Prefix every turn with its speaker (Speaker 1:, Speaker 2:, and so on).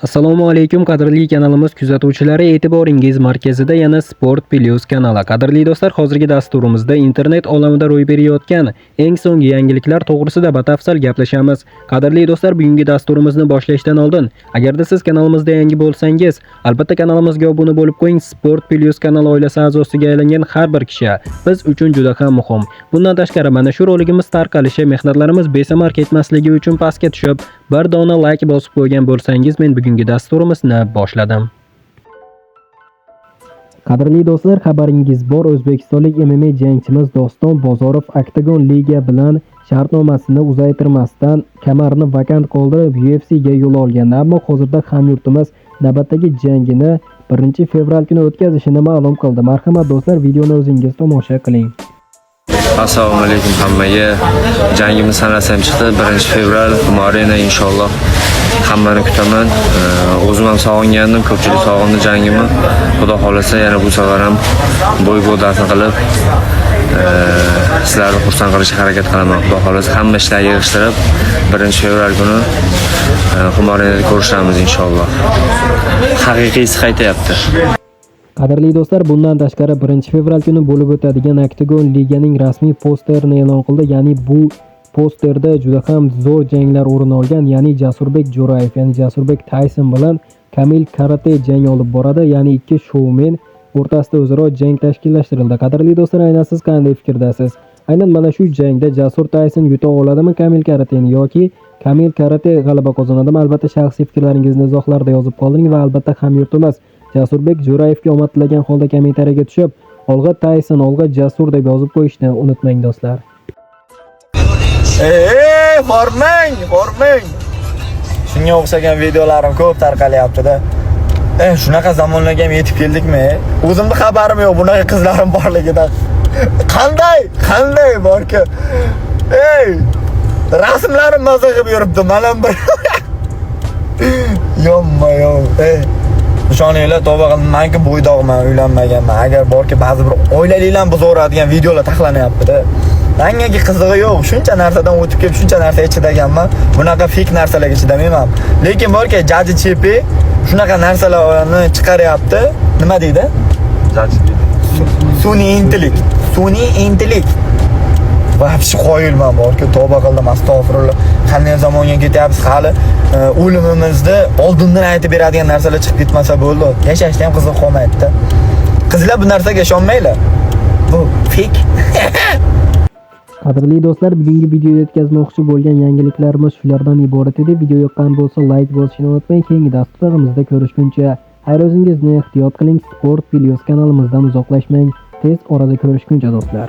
Speaker 1: Assalomu alaykum, qadrli kanalimiz kuzatuvchilari, e'tiboringiz markazida yana Sport Plus kanali. Qadrli do'stlar, hozirgi dasturimizda internet olamida ro'y berayotgan eng so'nggi yangiliklar to'g'risida batafsil gaplashamiz. Qadrli do'stlar, bugungi dasturimizni boshlashdan oldin, agarda siz kanalimizda yangi bo'lsangiz, albatta kanalimizga obuna bo'lib qo'ying. Sport Plus kanali oilasi a'zosiga aylangan har bir kishi biz uchun juda ham muhim. Bundan tashqari, mana shu roligimiz tarqalishi, mehnatlarimiz besamar ketmasligi uchun pastga tushib, bir dona like bosib qo'ygan bo'lsangiz, men bugungi dasturimizni boshladim. Qadrli do'stlar, xabaringiz bor, o'zbekistonlik MMA jangchimiz Doston Bozorov Oktagon Liga bilan shartnomasini uzaytirmasdan kamarni vakant qoldirib UFC ga yo'l olgan. Ammo hozirda hamyurtimiz navbatdagi jangini 1-fevral kuni o'tkazishini ma'lum qildi. Marhamat do'stlar, videoni o'zingiz tomosha qiling.
Speaker 2: Assalomu alaykum hammaga. Jangimiz sanasi ham chiqdi. 1-fevral Humo Arena, inshaalloh. Hammani kutaman. O'zim ham sog'ingandim, ko'pchilik sog'indi jangimni. Xudo xohlasa, yana bu safar ham бой года sini qilib, sizlarni xursand qilishga harakat qilaman. Xudo xohlasa, hamma ishlarni yig'ishtirib 1-fevral kuni Humo Arenada ko'rishamiz inshaalloh. Haqiqiysi qaytayapti.
Speaker 1: Qadrli do'stlar, bundan tashqari 1-fevral kuni bo'lib o'tadigan Oktagon Liganing rasmiy posterini e'lon qildi. Ya'ni bu posterda juda ham zo'r janglar o'rin olgan, ya'ni Jasurbek Jo'rayev, ya'ni Jasurbek Tayson bilan Kamil Karate jang olib boradi. Ya'ni ikki shoumen o'rtasida o'zaro jang tashkillashtirildi. Qadrli do'stlar, aynan siz qanday fikrdasiz? Aynan mana shu jangda Jasur Tayson yuta oladimi Kamil Karateni yoki Kamil Karate g'alaba qozonadimi? Albatta shaxsiy fikrlaringizni izohlarda yozib qoldiring va albatta hamyurtimiz Jasurbek Jo'rayevga omad tilagan holda kommentariyaga tushib, "Olg'a Tayson, olg'a Jasur" deb yozib qo'yishni unutmang, do'stlar.
Speaker 3: Ey, hormang, hormang. Shunga o'xshagan videolarim ko'p tarqalyapti-da. Shunaqa zamonlarga ham yetib keldikmi? O'zimda xabarim yo'q bunaqa qizlarim borligidan. Qanday? Qanday borki? Ey, rasmlarim maza qilib yuribdi. Mana bir yomma yom. Ey, ishoninglar, tavba qildim. Manki bo'ydoqman, uylanmaganman. Agar borki, ba'zi bir oilalilar buzaveradigan videolar taxlanyapti-da. Manga qizig'i yo'q. Shuncha narsadan o'tib kelib, shuncha narsaga chidaganman. Bunaqa fake narsalarga chidamayman. Lekin borki, Jaji Chepi shunaqa narsalarni chiqaryapti. Nima deydi? Sun'iy intellekt. Sun'iy intellekt. Вообще qoyilman borki, tavba qildim, astag'firulloh. Qanday zamonga ketyapmiz hali, o'limimizni oldindan aytib beradigan narsalar chiqib ketmasa bo'ldi. Yashashda ham qiziq qolmaydi-da. Qizlar, bu narsaga ishonmanglar. Bu fake.
Speaker 1: Qadrli do'stlar, bugungi videoda yetkazmoqchi bo'lgan yangiliklarimiz shulardan iborat edi. Video yoqqan bo'lsa, like bosishni unutmang. Keyingi dasturlarimizda ko'rishguncha xayr, o'zingizni ehtiyot qiling. Sport Plus kanalimizdan uzoqlashmang. Tez orada ko'rishguncha, do'stlar.